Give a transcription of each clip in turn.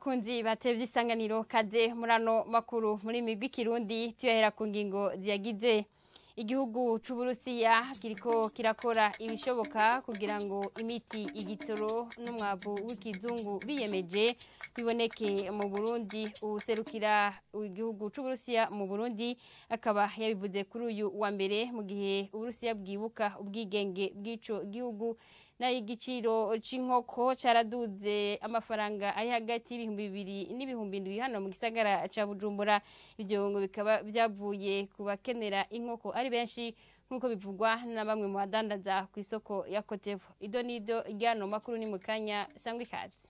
Bakunzi batevye Isanganiro, kaze murano makuru muri migwi Kirundi, tuyahera ku ngingo ziyagize. Igihugu c'Uburusiya kiriko kirakora ibishoboka kugira ngo imiti, igitoro n'umwavu w'ikizungu biyemeje biboneke mu Burundi. Userukira igihugu c'Uburusiya mu Burundi akaba yabivuze kuri uyu wa mbere, mu gihe Uburusiya bwibuka ubwigenge bw'ico gihugu. Nayo igiciro c'inkoko caraduze, amafaranga ari hagati y'2000 n'7000 hano mu gisagara ca Bujumbura. Ivyo ngo bikaba vyavuye ku bakenera inkoko ari benshi, nk'uko bivugwa na bamwe mu badandaza ku isoko ya Kotevo. Ido nido ryano makuru ni mukanya, sangwa ikaze.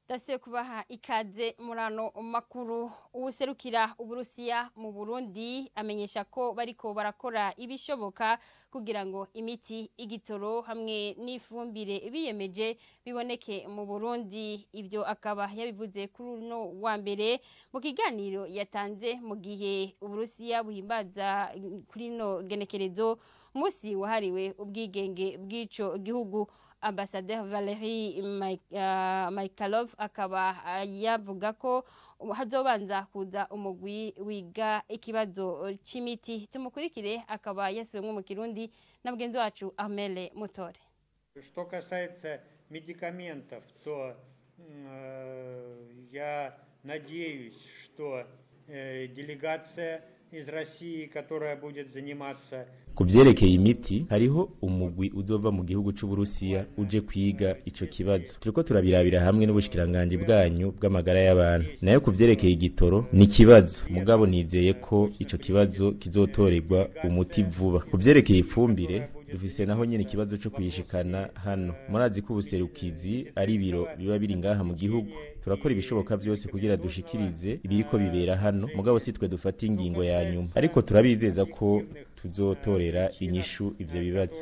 Dasiye kubaha ikaze murano makuru. Uwuserukira Uburusiya mu Burundi amenyesha ko bariko barakora ibishoboka kugira ngo imiti, igitoro hamwe n'ifumbire biyemeje biboneke mu Burundi. Ibyo akaba yabivuze kuri uno wa mbere mu kiganiro yatanze mu gihe Uburusiya buhimbaza kuri no genekerezo musi wahariwe ubwigenge bw'ico gihugu. Ambassadeur Valery Michaelov akaba yavuga ko hazobanza kuza umugwi wiga ikibazo c'imiti. Tumukurikire, akaba yasubiwemwo mu Kirundi na mugenzi wacu Armele Mutore. Что касается медикаментов, то я надеюсь, что делегация из России, которая будет заниматься. Ku vyerekeye imiti, hariho umugwi uzova mu gihugu c'Uburusiya uje kwiga ico kibazo. Turiko turabirabira hamwe n'ubushikiranganji bwanyu bw'amagara y'abantu. Nayo ku vyerekeye igitoro ni ikibazo, mugabo nizeye ko ico kibazo kizotorerwa umuti vuba. Ku vyerekeye ifumbire, dufise naho nyene ikibazo co kuyishikana hano. Murazi ko ubuserukizi ari ibiro biba biri ngaha mu gihugu. Turakora ibishoboka vyose kugira dushikirize ibiriko bibera hano, mugabo si twe dufata ingingo ya nyuma, ariko turabizeza ko tuzotorera inyishu ivyo bibazo.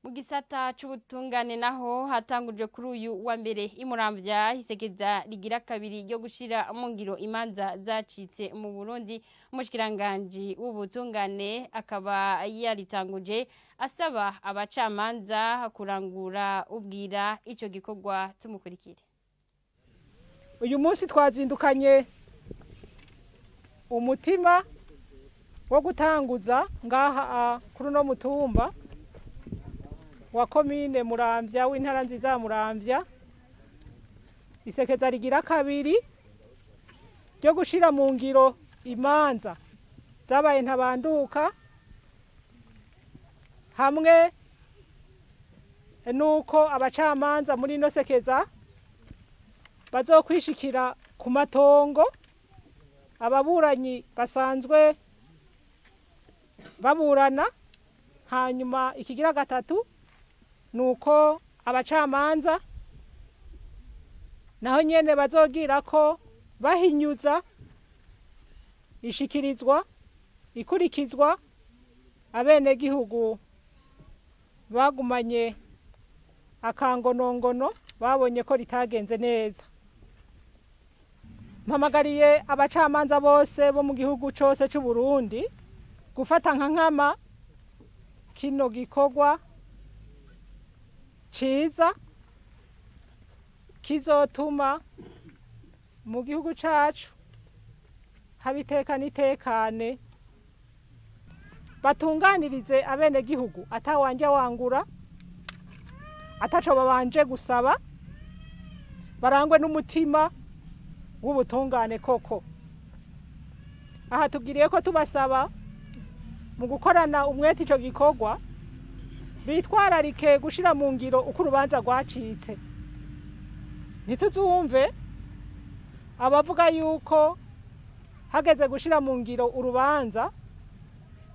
Mu gisata c'ubutungane naho, hatanguje kuri uyu wa mbere imuramvya isekeza rigira kabiri ryo gushira mu ngiro imanza zacitse mu Burundi. Umushikiranganji w'ubutungane akaba yaritanguje asaba abacamanza kurangura ubwira ico gikorwa. Tumukurikire. Uyu munsi twazindukanye umutima wo gutanguza ngaha kuri uno mutumba wa komine Muramvya w'intara nziza ya Muramvya isekeza rigira kabiri ryo gushira mu ngiro imanza zabaye ntabanduka, hamwe nuko abacamanza muri ino sekeza bazokwishikira ku matongo ababuranyi basanzwe baburana. Hanyuma ikigira gatatu nuko abacamanza naho nyene bazogira ko bahinyuza ishikirizwa ikurikizwa abenegihugu bagumanye akangonongono babonye ko ritagenze neza. Mpamagariye abacamanza bose bo mu gihugu cose c'u Burundi gufata nka nkama kino gikorwa ciza kizotuma mu gihugu cacu haba iteka n'itekane, batunganirize abenegihugu atawanja wangura, ataco babanje gusaba, barangwe n'umutima w'ubutungane koko. Aha tubwiriye ko tubasaba mu gukorana umwete ico gikorwa bitwararike gushira mu ngiro uko urubanza rwacitse. Ntituzumve abavuga yuko hageze gushira mu ngiro urubanza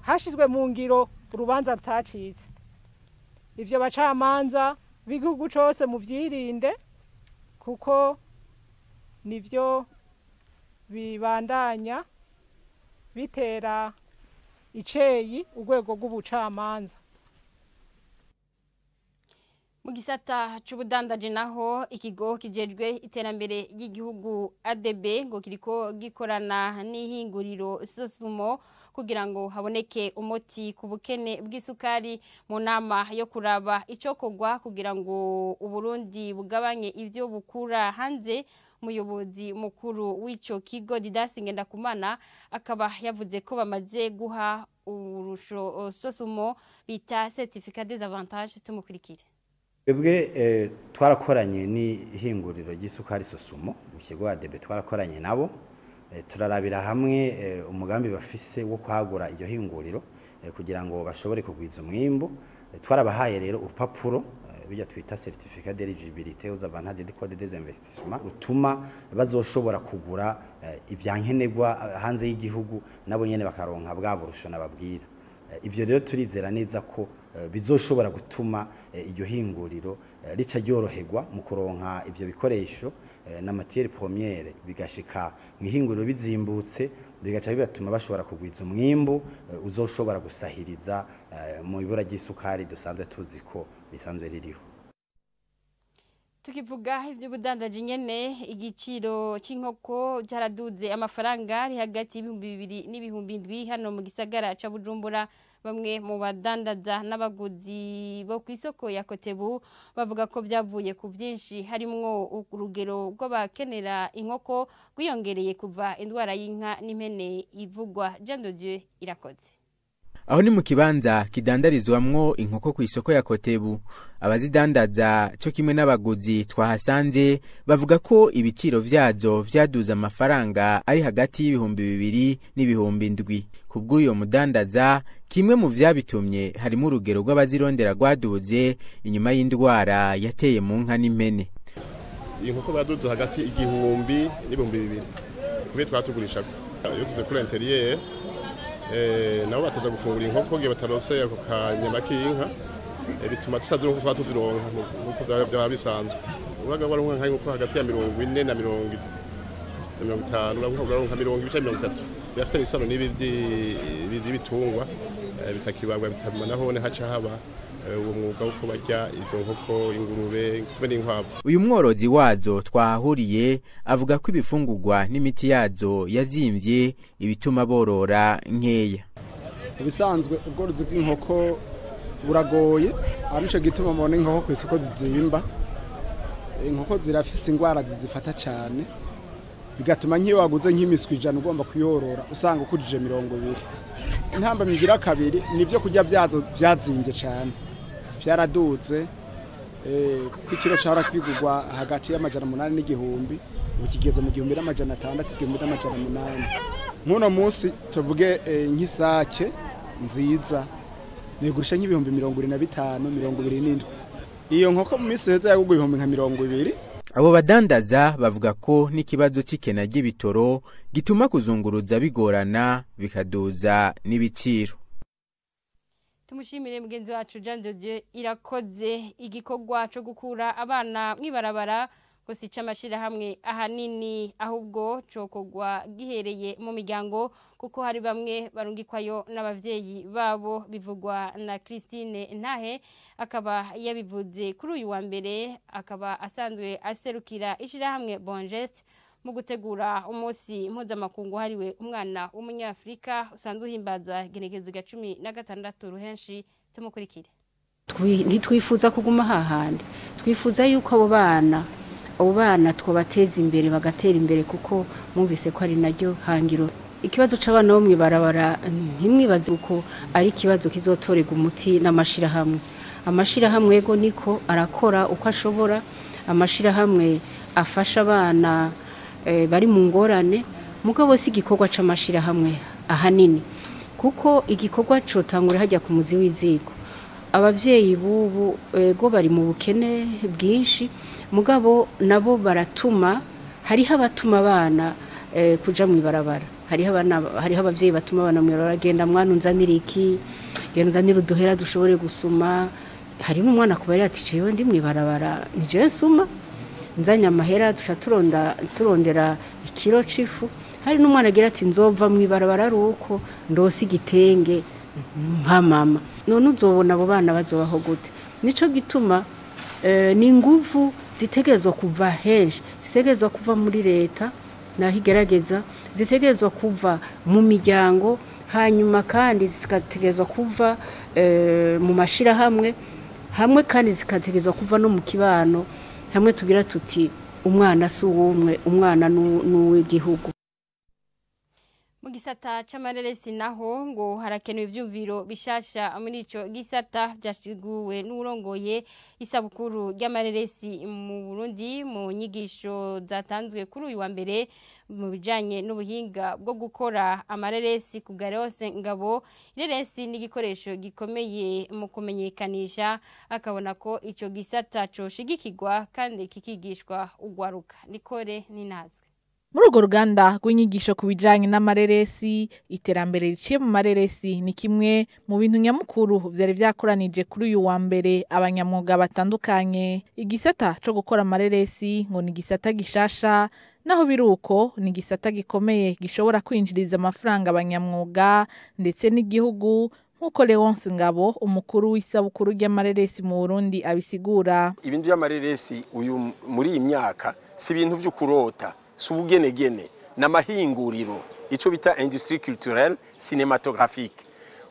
hashizwe mu ngiro urubanza rutacitse. Ivyo bacamanza b'igihugu cose muvyirinde, kuko nivyo bibandanya bitera iceyi urwego rw'ubucamanza. Mu gisata c'ubudandaji naho, ikigo kijejwe iterambere ry'igihugu ADB ngo kiriko gikorana n'ihinguriro Sosumo kugira ngo haboneke umuti ku bukene bw'isukari. Mu nama yo kuraba icokorwa kugira ngo Uburundi bugabanye ivyo bukura hanze, umuyobozi mukuru w'ico kigo Didas Ngendakumana akaba yavuze ko bamaze guha urusho Sosumo bita certificat des avantages. Tumukurikire. Twebwe twarakoranye n'ihinguriro ry'isukari Sosumo mu kigo ADB, twarakoranye nabo, turarabira hamwe umugambi bafise wo kwagura iryo hinguriro kugira ngo bashobore kugwiza umwimbu. Twarabahaye rero urupapuro bijya twita certificat d'éligibilité aux avantages du code des investissements, rutuma bazoshobora kugura ivyankenerwa hanze y'igihugu, nabo nyene bakaronka bwa burusho nababwira. Ivyo rero turizera neza ko bizoshobora gutuma iryo hinguriro rica ryoroherwa mu kuronka ivyo bikoresho na matière première, bigashika mu ihinguriro bizimbutse, bigaca bibatuma bashobora kugwiza umwimbu uzoshobora gusahiriza mu ibura ry'isukari dusanzwe tuzi ko risanzwe ririho. Tukivuga ivy'ubudandaji nyene, igiciro c'inkoko cyaraduze, amafaranga ari hagati y'2000 n'7000 hano mu gisagara ca Bujumbura. Bamwe mu badandaza n'abaguzi bo kw'isoko ya Kotebu bavuga ko byavuye ku byinshi, harimwo urugero rw'abakenera inkoko rwiyongereye kuva indwara y'inka n'impene ivugwa. Jean de Dieu Irakoze. Aho ni mu kibanza kidandarizwamwo inkoko ku isoko ya Kotebu. Abazidandaza cyo kimwe n'abaguzi twahasanze bavuga ko ibiciro vyazo vyaduze, amafaranga ari hagati y'2000 n'7000. Kubw'uyo mudandaza, kimwe mu vyabitumye harimo urugero rw'abazirondera rwaduze inyuma y'indwara yateye mu nka n'impene. Inkoko baduze hagati 1000 n'2000 kubera twatugurisha iyo tuze kuri intérieur, nabo bataza gufungura inkoko gihe batarose ako kanyama k'inka, bituma tutazironka twa tuzironka nkuko byaba bisanzwe. Uraga baronka nka inkoko hagati ya 40 na 50, uraronka 20, 30. Birafite isano n'ibi by'ibitungwa bitakibagwa, bituma nahone haca haba uwo mwuga wo barya izo nkoko, ingurube kumwe n'inkwavu. Uyu mworozi wazo twahahuriye avuga ko ibifungurwa n'imiti yazo yazimvye, ibituma borora nkeya. Ubisanzwe ubworozi bw'inkoko buragoye, arico gituma mubona inkoko ku isoko zizimba. Inkoko zirafise ingwara zizifata cyane, bigatuma nk'iyo waguze nk'imiswi 100 ugomba kuyorora usanga ukurije 20. Intamba migira kabiri nibyo kurya byazo byazimbye cyane, byaraduze, kuko ikiro cyara kwigurwa hagati y'800 n'igihumbi, ubu kigeze mu 1600, 1800. Nk'uno munsi tuvuge nk'isake nziza nigurisha nk'ibihumbi 25, 27. Iyo nkoko mu minsi heza yagugwa ibihumbi nka 20. Abo badandaza bavuga ko n'ikibazo c'ikena ry'ibitoro gituma kuzunguruza bigorana, bikaduza n'ibiciro. Tumushimire mugenzi wacu Jean de Dieu Irakoze. Igikorwa co gukura abana mwibarabara ngo si c'amashirahamwe ahanini, ahubwo cokogwa gihereye mu miryango, kuko hari bamwe barungikwayo n'abavyeyi babo. Bivugwa na Christine Ntahe, akaba yabivuze kuri uyu wa mbere, akaba asanzwe aserukira ishirahamwe Bon Geste mu gutegura umunsi mpuzamakungu hariwe umwana w'umunyafrika usanzwe uhimbazwa igenekerezo rya 16 ruhenshi. Tumukurikire. Ntitwifuza kuguma hahandi, twifuza yuko abo bana twabateza imbere, bagatera imbere, kuko mwumvise ko ari naryo hangiro. Ikibazo c'abana bo mw'ibarabara, ntimwibaze uko ari ikibazo kizotorerwa umuti n'amashirahamwe. Amashirahamwe ego niko arakora uko ashobora, amashirahamwe afasha abana bari mu ngorane, mugabo si igikorwa c'amashirahamwe ahanini, kuko igikorwa cotangura hajya ku muzi w'iziko. Abavyeyi bubu ego bari mu bukene bwinshi, mugabo nabo baratuma, hariho abatuma abana kuja mw'ibarabara. Hariho abana, hariho abavyeyi batuma abana mw'ibarabara: "Genda mwana unzanire iki, genda unzanire uduhera dushobore gusuma." Harimo umwana kubarira ati: "Jewe ndi mw'ibarabara, ni jewe nsuma, nzanye amahera duca turonda turondera ikiro c'ifu." Hari n'umwana agira ati nzova mu ibarabara ari uko ndose igitenge nka mama. None uzobona abo bana bazobaho gute? Nico gituma ni inguvu zitegerezwa kuva henshi, zitegerezwa kuva muri leta naho igerageza, zitegerezwa kuva mu miryango, hanyuma kandi zikategerezwa kuva mu mashirahamwe hamwe, kandi zikategerezwa kuva no mu kibano hamwe. Tugira tuti umwana si uw'umwe, umwana n'uw'igihugu. Mu gisata c'amareresi naho ngo harakenewe ivyumviro bishasha muri ico gisata, vyashiguwe n'urongoye isabukuru ry'amareresi mu Burundi mu nyigisho zatanzwe kuri uyu wa mbere mu bijanye n'ubuhinga bwo gukora amareresi. Ku Garose Ngabo, ireresi ni igikoresho gikomeye mu kumenyekanisha, akabona ko ico gisata coshigikirwa kandi kikigishwa ugwaruka. Nikore Ninazwe. Muri urwo ruganda rw'inyigisho ku bijanye n'amareresi, iterambere riciye mu mareresi ni kimwe mu bintu nyamukuru vyari vyakoranije kuri uyu wa mbere abanyamwuga batandukanye. Igisata co gukora amareresi ngo ni igisata gishasha, naho biruko ni igisata gikomeye gishobora kwinjiriza amafaranga abanyamwuga ndetse n'igihugu, nk'uko Leonce Ngabo, umukuru w'isabukuru ry'amareresi mu Burundi, abisigura. Ibintu by'amareresi uyu muri iyi myaka si ibintu vyo kurota, si ubugenegene, n'amahinguriro, ico bita industrie culturelle cinématographique.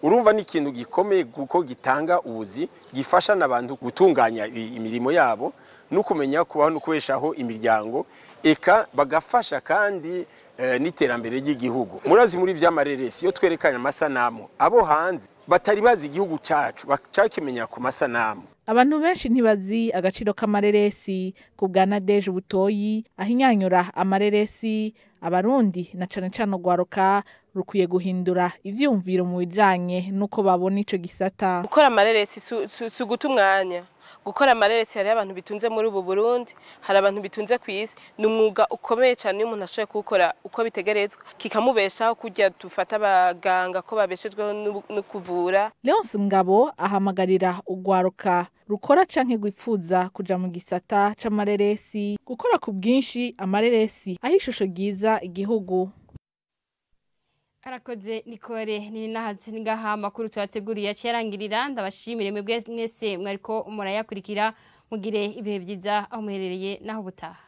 Urumva ni ikintu gikomeye kuko gitanga ubuzi, gifasha n'abantu gutunganya imirimo yabo no kumenya kubaho no kubeshaho imiryango, eka bagafasha kandi n'iterambere ry'igihugu. Murazi muri vy'amareresi iyo twerekanye amasanamu, abo hanze batari bazi igihugu cacu bacakimenya ku masanamu. Abantu benshi ntibazi agaciro k'amareresi. Ku bwa Nadeje Butoyi ahinyanyura amareresi, abarundi na cane cane urwaruka rukwiye guhindura ivyiyumviro mu bijanye n'uko babona ico gisata. Gukora amareresi si uguta umwanya. Gukora amareresi, hariho abantu bitunze muri ubu Burundi, hari abantu bitunze ku isi. Ni umwuga ukomeye cyane iyo umuntu ashoboye kuwukora uko bitegerezwa, kikamubeshaho, kurya dufata abaganga ko babeshejweho no kuvura. Leonce Ngabo ahamagarira urwaruka rukora canke gwipfuza kuja mu gisata c'amareresi gukora ku bwinshi amareresi aho ishusho ryiza igihugu. Arakoze Nikore Ninahatse. Ngaha makuru tuyateguriye acerangirira. Ndabashimire mwebwe mwese mwariko murayakurikira. Mugire ibihe byiza aho muherereye, naho butaha.